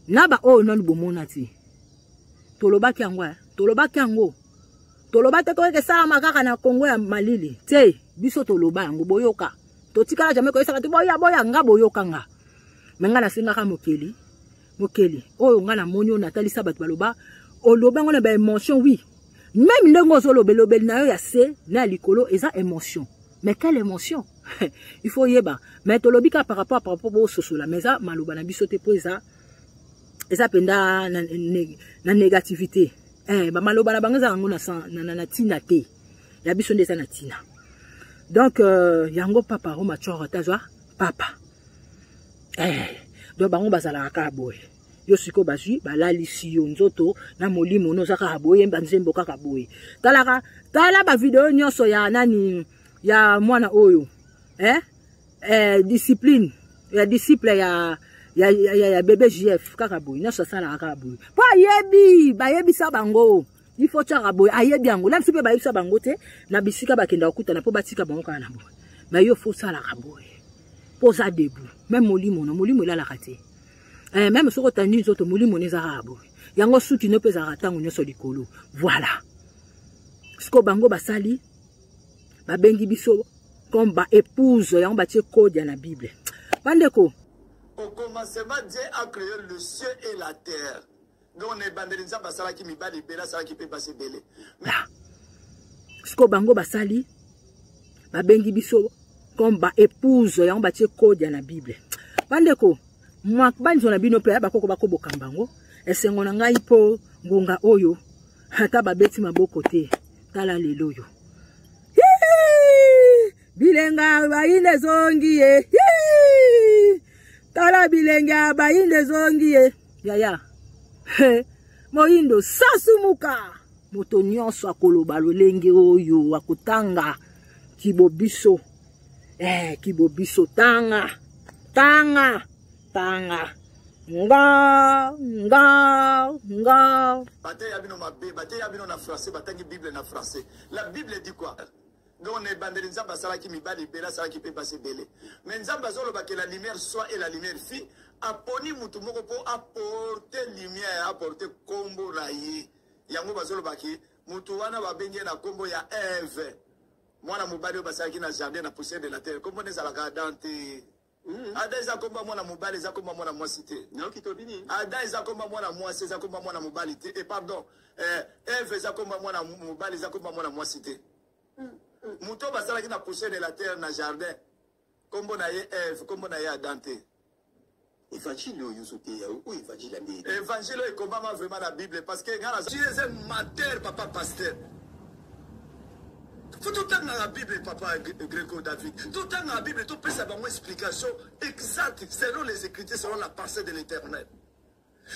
Na ba oyo nanu bomona ti. Tolobaki yango, tolobaki yango. Toloba te koyeke esalama kaka na Congo ya malili. Te, biso toloba yango boyoka. Totikala jamais koyesaka te boya boya nga boyoka nga. Me nga nasengaka mokeli, mokeli oyo nga namoni oyo natalisa bato baloba oloba yango na ba émotion oui. Même ndenge ozoloba elobeli na yo ya se na ya likolo eza émotion. Mais quelle émotion? Il faut yeba. Mais tolobi kaka par rapport par rapport bososola, mais eza maloba na biso te po eza eza penda na, na négativité. Ba maloba na bango eza yango na tina te. Ya biso nde eza na tina. Donc yango papa Roma Tchoro tazwa papa. Donc bango bazalaka kaka boye. Yo siko bazwi balalisi yo nzoto na molimo no kaka boye ba nzembo kaka boye. Talaka tala ba video nyonso ya nani ya mwana oyo. Discipline ya disciple ya ya ya, ya, ya bébé JF kaka boye nyonso asalaka kaka boye. Po ayebi bayebisa bango il faut tiaka boye ayebi yango. La biso pe bayebisa bango te na bisika bakenda kokutana po batika bango kaka na boye. Mais yo faut salaka boye. Poza debout. Même molimo no molimo elalaka te. Même soko tandi nzoto molimo ne ezalaka boye. Yango suki no pe ezalaka ntango nyonso likolo. Voilà. Siko bango basali babengi biso comme ba épouse yango batie code ya na Bible. Bandeko. Au commencement Dieu a créé le ciel et la terre. Donc ne bandeli nzambe asalaki mibali ebele, asalaki pe basi ebele. Siko bango basali babengi biso comme ba épouse yango batie code ya na Bible. Bandeko, mwa banzo na bino pe bakoko bakobokamba bango. Esengo na ngai po ngonga oyo Ata babeti maboko te, tala lelo oyo. Bilenga bayinde ezongi ye. Tala bilenge ya bayinde ezongi ye. Yaya. Moyindo sasumuka. Moto nyonso akoloba lolenge oyo akotanga kibobiso. Eh, kibobiso tanga. Tanga. Tanga. Nga nga nga. Bateya bino mabe, bateya bino na français, batangi Bible na français. La Bible dit quoi? Donc na ebandeli Nzambe asalaki mibali ebele, asalaki mpe basi ebele. Mais Nzambe azoloba que la lumière soit et la lumière fit, aponi mutu moko mpo aporte lumière, aporte kombo na ye. Yango bazoloba ke mutu wana babengi ye na kombo ya Eve. Mwana mobali oyo basalaki na jardin na poussière de la terre, kombo na ezalaka Adam te. Mm. Ada eza kombo ya mwana mobali, eza kombo ya mwana mwasi te. Nayoki tobi nini? Ada eza kombo ya mwana mwasi, eza kombo ya mwana mobali te. Et pardon, eh, Eve eza kombo ya mwana mobali, eza kombo ya mwana mwasi te. Moto oyo basalaki na poussière de la terre na jardin, kombo na ye Eve, kombo na ye Adam te. Évangile oyo ozoteya oyo évangile ya ndenge Évangile oyo ekomama vraiment na Bible parce que nga naza tu es un menteur papa pasteur. Faut totangaka Bible papa Greco David. Totangaka Bible topesa bango explication exacte selon les écritures, selon la pensée de l'Éternel.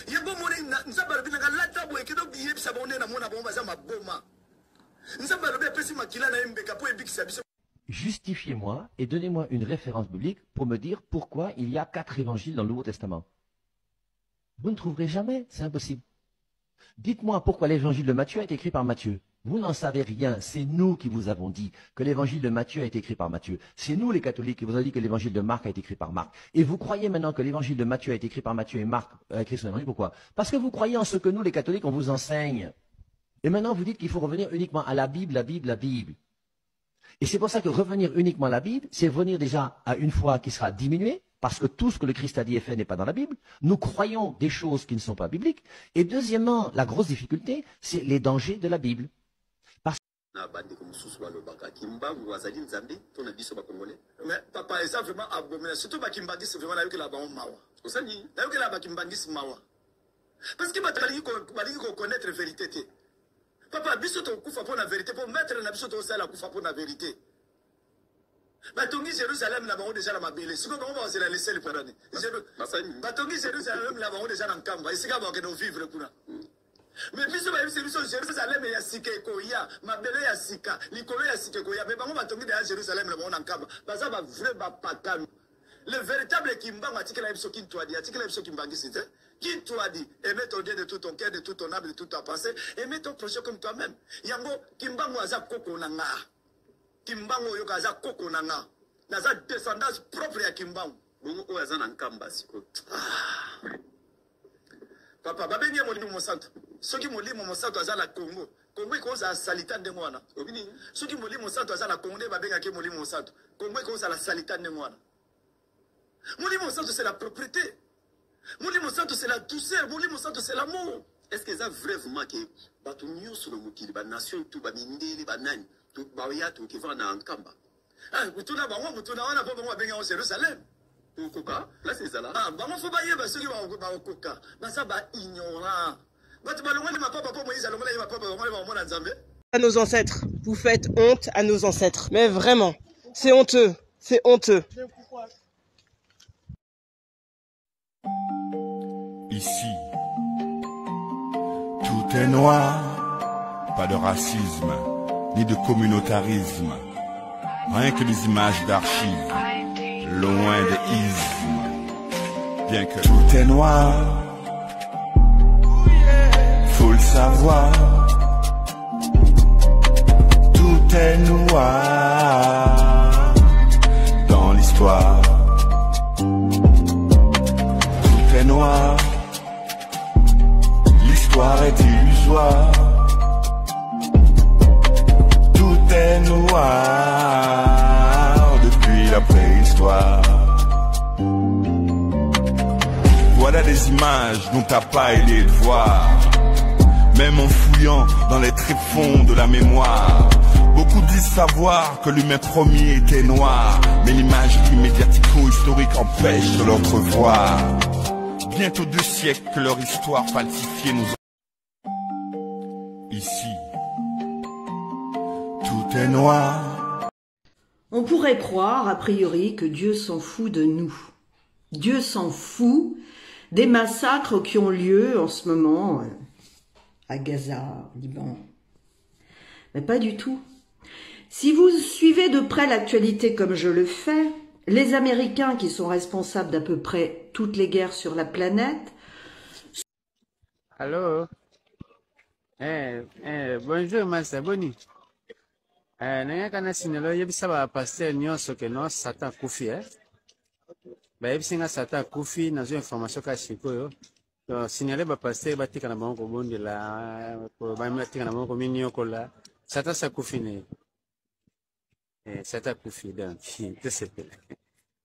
Ye bomoni Nzambe alobi nanga lata boye kende obiyebisa bango nde namona bango baza maboma. Nzambe alobi apesi makila na ye mbeka mpo ebikisa biso. Justifiez-moi et donnez-moi une référence biblique pour me dire pourquoi il y a quatre évangiles dans le Nouveau Testament. Vous ne trouverez jamais, c'est impossible. Dites-moi pourquoi l'évangile de Matthieu a été écrit par Matthieu. Vous n'en savez rien, c'est nous qui vous avons dit que l'évangile de Matthieu a été écrit par Matthieu. C'est nous les catholiques qui vous avons dit que l'évangile de Marc a été écrit par Marc. Et vous croyez maintenant que l'évangile de Matthieu a été écrit par Matthieu et Marc a écrit son évangile. Pourquoi? Parce que vous croyez en ce que nous les catholiques on vous enseigne. Et maintenant vous dites qu'il faut revenir uniquement à la Bible, la Bible, la Bible. Et c'est pour ça que revenir uniquement à la Bible, c'est revenir déjà à une foi qui sera diminuée, parce que tout ce que le Christ a dit et fait n'est pas dans la Bible. Nous croyons des choses qui ne sont pas bibliques. Et deuxièmement, la grosse difficulté, c'est les dangers de la Bible. Parce na bandeko mosusu balobaka kimbangu azali nzambe to na biso bakongolais. Mais papa, eza vraiment abominable, surtout bakimbangisi vraiment nayokela bango mawa. Osali nayokela bakimbangisi mawa parce que bato balingi koconnaître vérité te. Papa, biso tokufa mpo na vérité, mpo maître na biso tosala kufa mpo na vérité. Batongi Jérusalem na bango deja na mabele, sikoyo bango bakozela lesele mpo nani? Batongi Jérusalem na bango deja na Nkamba, esika bakokende kovivre kuna. Mais biso bayebisi biso Jérusalem ya sika ekoya, mabele ya sika, likolo ya sika ekoya, mais bango batongi deja Jérusalem na bango na Nkamba. Baza ba vrai bapakano. Le véritable Kimbangu atikela biso Kintuadi, atikela biso Kimbangisi te. Kintuadi, aimez ton Dieu de tout ton cœur, de toute ton âme, de toute ta pensée, aimez ton prochain comme toi-même. Yango Kimbangu aza koko na nga. Kimbangu oyoka aza koko na nga. Naza descendance propre ya Kimbangu. Bongo oyo aza na Nkamba sikoyo. Ah. Papa, babengi ye Molimo Mosantu. Soki Molimo Mosantu aza na Congo, Congo ekozala salita ndenge wana. Obini? Soki Molimo Mosantu aza na Congo, nde babengaki ye Molimo Mosantu. Congo ekozala salita ndenge wana. Molimo Mosantu c'est la propreté. Molimo Mosantu c'est la douceur. Molimo Mosantu c'est l'amour. Est-ce que eza vrai vraiment que bato nyonso na mokili, ba nation tout, ba mindele, ba nani, baya tokevanda na Nkamba? Ah, mutuna bango, mutuna wana po bango babengi yango Jérusalem. Okoka place ezala. Ah, bango fo bayeba soki bakokoka. Baza ba ignorant. Bato balongoli mapapa po Moïse alongolaki mapapa, bango bakomona Nzambe. À nos ancêtres, vous faites honte à nos ancêtres. Mais vraiment, c'est honteux, c'est honteux. Ici, tout est noir, pas de racisme, ni de communautarisme, rien que des images d'archives, loin des ismes. Bien que tout est noir, faut le savoir, tout est noir dans l'histoire. Tout est noir, l'histoire est illusoire. Tout est noir depuis la préhistoire. Voilà des images dont t'as pas aidé de voir. Même en fouillant dans les tréfonds de la mémoire. Beaucoup disent savoir que l'humain premier était noir, mais l'imagerie médiatico-historique empêche de l'entrevoir. Bientôt 2 siècles que leur histoire falsifiée nous... Ici, était noir. On pourrait croire, a priori, que Dieu s'en fout de nous. Dieu s'en fout des massacres qui ont lieu en ce moment à Gaza, au Liban. Mais pas du tout. Si vous suivez de près l'actualité comme je le fais, les Américains qui sont responsables d'à peu près toutes les guerres sur la planète Allô? Eh, eh, bonjour Master, boni. Eh, nayaka na sinelo yebisa ba pasteur nyonso ke no Satan akufi eh. Bayebisi nga Satan akufi, nazwi information kaka sikoyo. Donc signale ba pasteur batika na bango kobondela, batika na bango kominiokola. Satan si akufi ne. Eh, Satan akufi donc tosepela.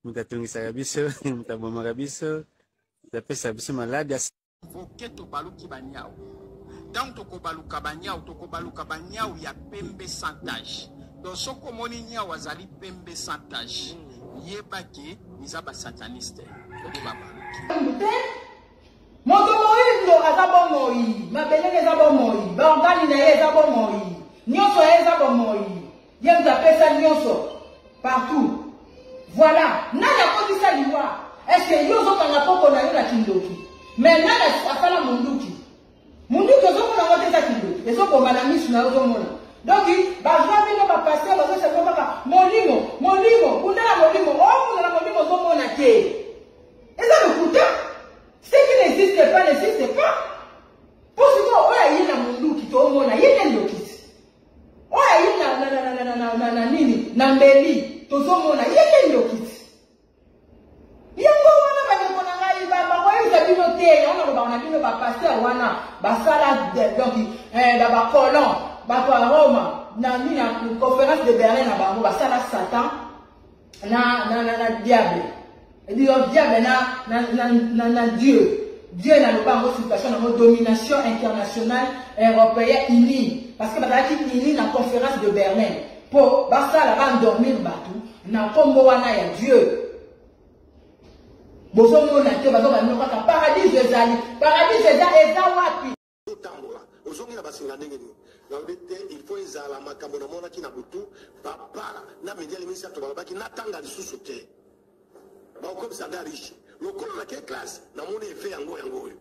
Moto atungisaka biso, moto abomaka biso, moto apesaka biso maladi. Voke tobaluki ba niawu. Tango tokobaluka ba niawu, tokobaluka ba niawu ya pembe sans tache. Donc soki omoni niawu azali pembe sans tache, yeba ke eza ba sataniste nde babaluki. Te moto moindo aza bomoi, mabele eza bomoi, baorgani na ye eza bomoi, nyonso ya ye eza bomoi. Ye moto apesa nyonso partout. Voilà, nani akotisa liwa? Est-ce que yo ozokanga koko na yo na kindoki? Mais nani asala munduki? Munduki ozomona yango te eza kindoki, ezoboma na misu na yo ozomona. Donc bazwa bino ba pasteur bazosala bino kaka molimo, molimo, bunda na molimo, obunda na molimo ozomona te. Eza lokuta. Ce qui n'existe pas n'existe pas. Po sikoyo oyo aye na munduki toomona ye nde ndoki. Oyo aye na, na, na, na, na, na, na, na nini na mbeli tozomona ye nde ndoki ti. Yango wana bandeko na ngai bakoyebisa bino te, yango nalobaka na bino bapasteur wana basala donc eh, bacolon bato ya Roma na nini na conférence de Berlin na bango basala Satan na, na, na, na diable disons diable na, na, na, na, na Dieu Dieu na loba yango situation yango domination internationale européenne unie parce que bazalaki unie na conférence de Berlin mpo basala baendormir bato na nkombo wana ya Dieu bozomona te bazoba bino kaka paradiso ezali paradiso eza eza wapi Otambola ozongi na basinga ndenge nini? Nalobi te il faut ezala makambo namonaki na butu papa na mediale misato balobaki natanga lisusu te bakokomisa nga riche lokola nake classe namoni efe yango yango oyo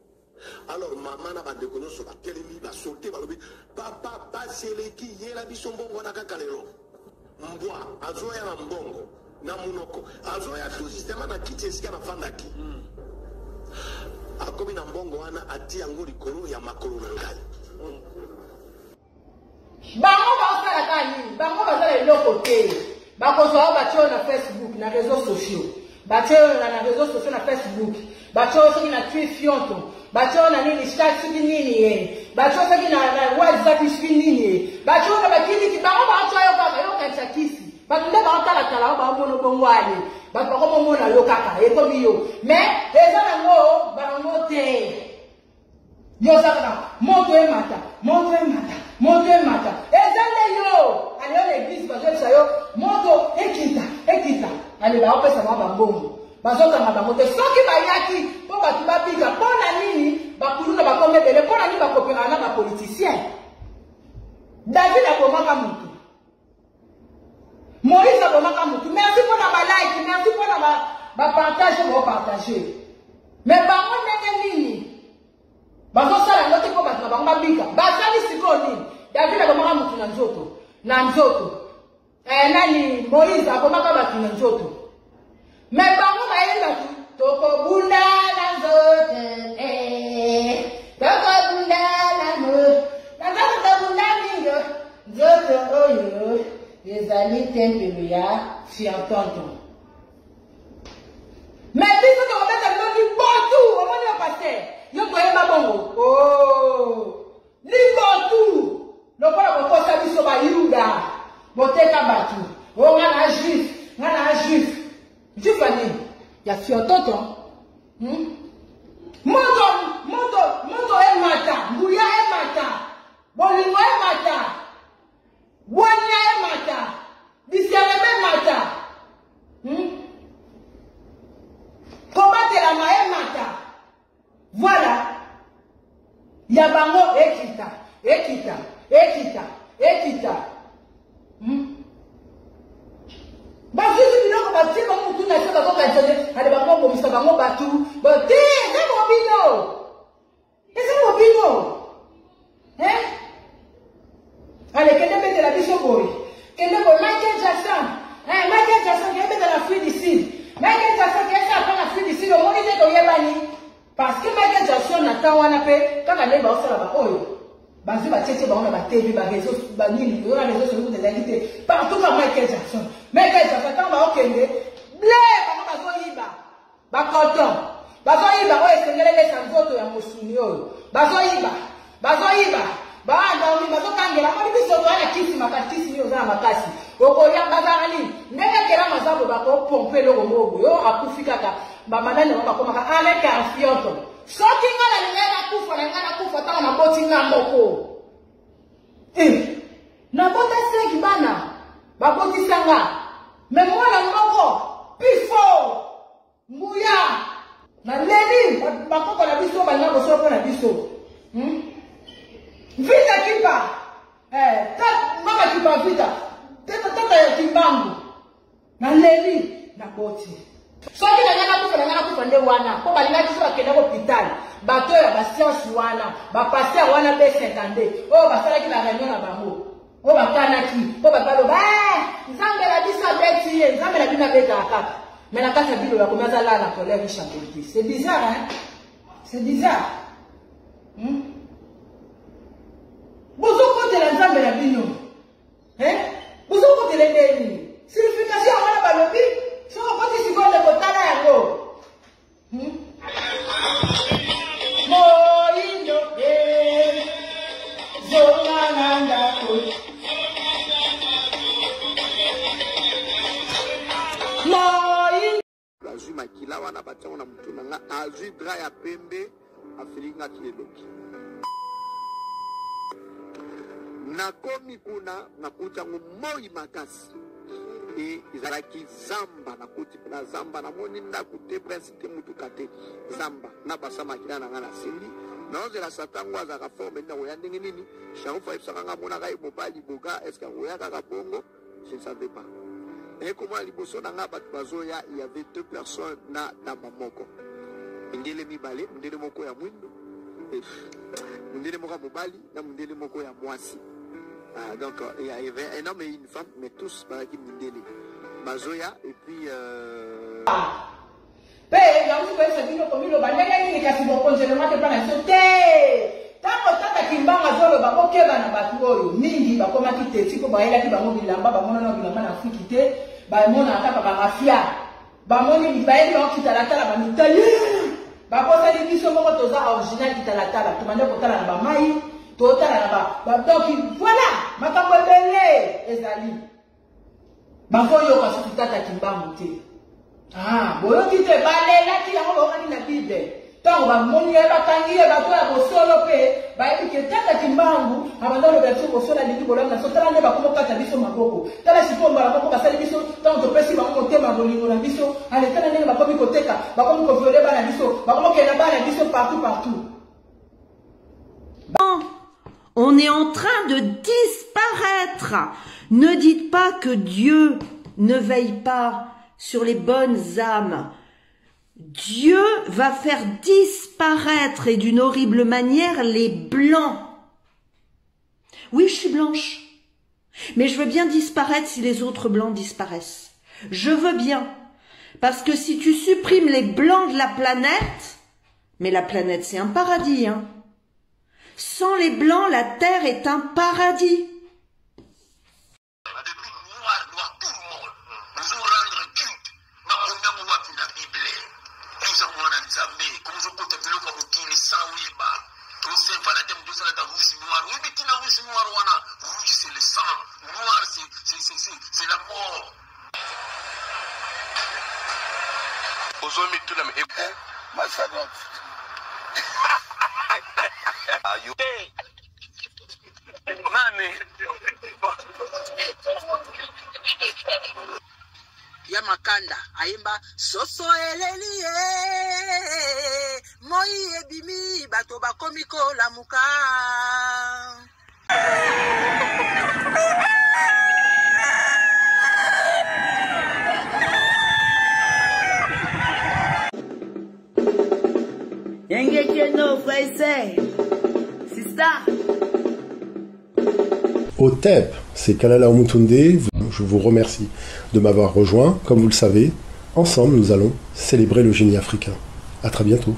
alors mama na bandeko nyonso batelemi basote balobi papa pasi eleki yela biso mbongo wana kaka lelo mbwa azoya na mbongo na munoko azoya tout justement na kiti esika nafandaki mm. akomi na mbongo wana ati yango likolo ya makolo na ngai bango baosala kaka nini bango bazala eloko te bakozwa yo batie oyo na facebook na réseau sociaux batie oyo na réseau sociaux na facebook batie oyo soki na twifionto batie oyo na nini chat soki nini ye batie oyo soki na whatsapp soki nini ye batie oyo na bakiliki bango baotya yo kaka yo okanisa kisi bato nde baotalatala yo baomona bongo ale bato bakomomona yo kaka ekomi yo mais eza nango bango te yo oza kaka moto emata moto emata moto emata eza nde yo ale yo na eglise bazoyebisa yo moto ekita ekita ale baopesa bango bambongo bazokanga bango te soki bayaki mpo bato babika mpo na nini bakuluna bakomi ebele mpo na nini bakoperana na bapoliticien david abomaka motu Moïse abomaka mutu. Merci pour na ba like, merci pour na ba ba partage bo partager. Mais bango ndenge nini? Bazosala yango te mpo bato na bango babika. Basali sikoyo nini? David abomaka mutu na nzoto. Na nzoto. Eh, nani Moïse abomaka bato na nzoto. Mais bango bayebi bato tokobunda na nzoto eh, tokobunda na mo na nzoto tobunda mingi nzoto oyo ezali tempelo ya fiantonto mais biso tokobeta bino libotu omoni yo paster yo toyeba bongo oh. Libotu lokola bokosa biso ba yuda boteka batu o oh, nga na juif nga na juif juif ya nini ya fiototo hmm? moto moto moto emata nguya emata bolingo emata bwania emata biseleme emata hmm? kobatelama emata Voilà. Ya bango ekita, ekita, ekita, ekita. Hmm? na se bakokanisa te ale bakobomisa bango bato te eza mobino eza mobino ale kende betela biso boye kende boye Michael Jackson Michael Jackson kende betela Afrique du Sud Michael Jackson kende sala mpe na Afrique du Sud omoni te toyebani parce que Michael Jackson na temps wana mpe kaka nde baosala baoyo bazwi batietie bango na batv bareseau banini oyo na réseau soki kuta ezalaki te partout ka Michael Jackson Michael Jackson ntango baokende ble bango bazoyiba bacoton bazoyiba oyo esengeli elesa nzoto ya mosuni oyo bazoyiba bazoyiba baandami bazokangela moni biso toya na kisi makasi kisi nini oza na makasi okoya bazalaka nini ndenge kelama aza boye bakopompe eloko moko boye oyo akufi kaka bamanani yango bakomaka alain carfioto soki ngai nalingai nakufa na ngai nakufa ntango naboti nga moko eh, nabota senki bana babotisa nga me mwana moko pifo nguya naleli bakoko na biso balinga bosolo mpo na biso hmm? vita kipa eh, mama kipa vita tata ya kimbangu naleli naboti soki na ngai nakufa na ngai nakufa nde wana mpo balingaki so bakenda hopital bato oyo ya basianse wana bapaster wana b52 oyo basalaki na réunion na bango oyo bakanaki mpo bato baloba eh, nzambe na biso abeti ye nzambe na bino abetaka kaka me na kati ya bino bakomi aza lala na colère richambolite c'est bizarre hein? c'est bizarre hmm? bozokotela nzambe na bino Hein? Bozokotela nde nini? Signification yango wana balobi soki okoti sikoyo nde kotala yango. Hmm? Moyindo eh, zonga na ndako. Moyindo Azwi makila wana batia yango na motu na nga, azwi drap ya pembe afiliki nga ti elongi. Nakomi kuna nakuti yango moi makasi e ezalaki zamba, nakuti na zamba, namoni ndako te, prince te, motuka te, zamba na basa makila na nga nasimbi naozela satan ngo azalaka forme nini akoya ndenge nini. Sharufa ayebisaka nga amonaka ye mobali boga, eske akoya kaka bongo? Je ne savais pas. Naye komona liboso na nga bato bazoya, il y avait deux personnes na tamba moko. Mindele mibale, mundele moko ya mwindu, mundele moko ya mobali na mundele moko ya mwasi. Ah, donc il y avait un homme et une femme, mais tous bazalaki mindele. Bazoya et puis euh... Mpe nauti koyebisa bino komiloba ndenge nini, kasi bokonzi elongwaki epai na biso te. Ntango tata Kimbangu azoloba bokeba na bato oyo, mingi bakomaki teti mpo bayelaki bango bilamba, bamonana bilamba na Afriki te, bamonaka kaka bamafia, bamoni bayebi bango kitalatala, bamitali babosani biso moko toza original kitalatala, tobandi kotala na bamai, totala na ba donc voilà makambo ebele ezali. Bakoyoka susu tata Kimbangu te. Ah, boyoki te balelaki yango bayokaki na Bible. Ntango bamoni ye bakangi ye bato ya bosolo mpe bayebi ke tata Kimbangu abanda olobela biso bosolo alingi bolamu na biso. Tala nde bakomokata biso maboko. Tala sikoyo mbala moko basali biso ntango topesi bango motema bolingo na biso. Ale tala ndenge bakomi koteka, bakomi koviole bana biso, bakomi kokenda bana biso partout partout. On est en train de disparaître. Ne dites pas que Dieu ne veille pas sur les bonnes âmes. Dieu va faire disparaître et d'une horrible manière les blancs. Oui, je suis blanche. Mais je veux bien disparaître si les autres blancs disparaissent. Je veux bien. Parce que si tu supprimes les blancs de la planète, mais la planète c'est un paradis, hein. Sans les blancs, la terre est un paradis. Ya makanda ayemba soso eleli ye moi ebimi bato bakomi kolamuka. Brother et Sister. Otep, c'est Kalala Omutunde. Je vous remercie de m'avoir rejoint. Comme vous le savez, ensemble, nous allons célébrer le génie africain. À très bientôt.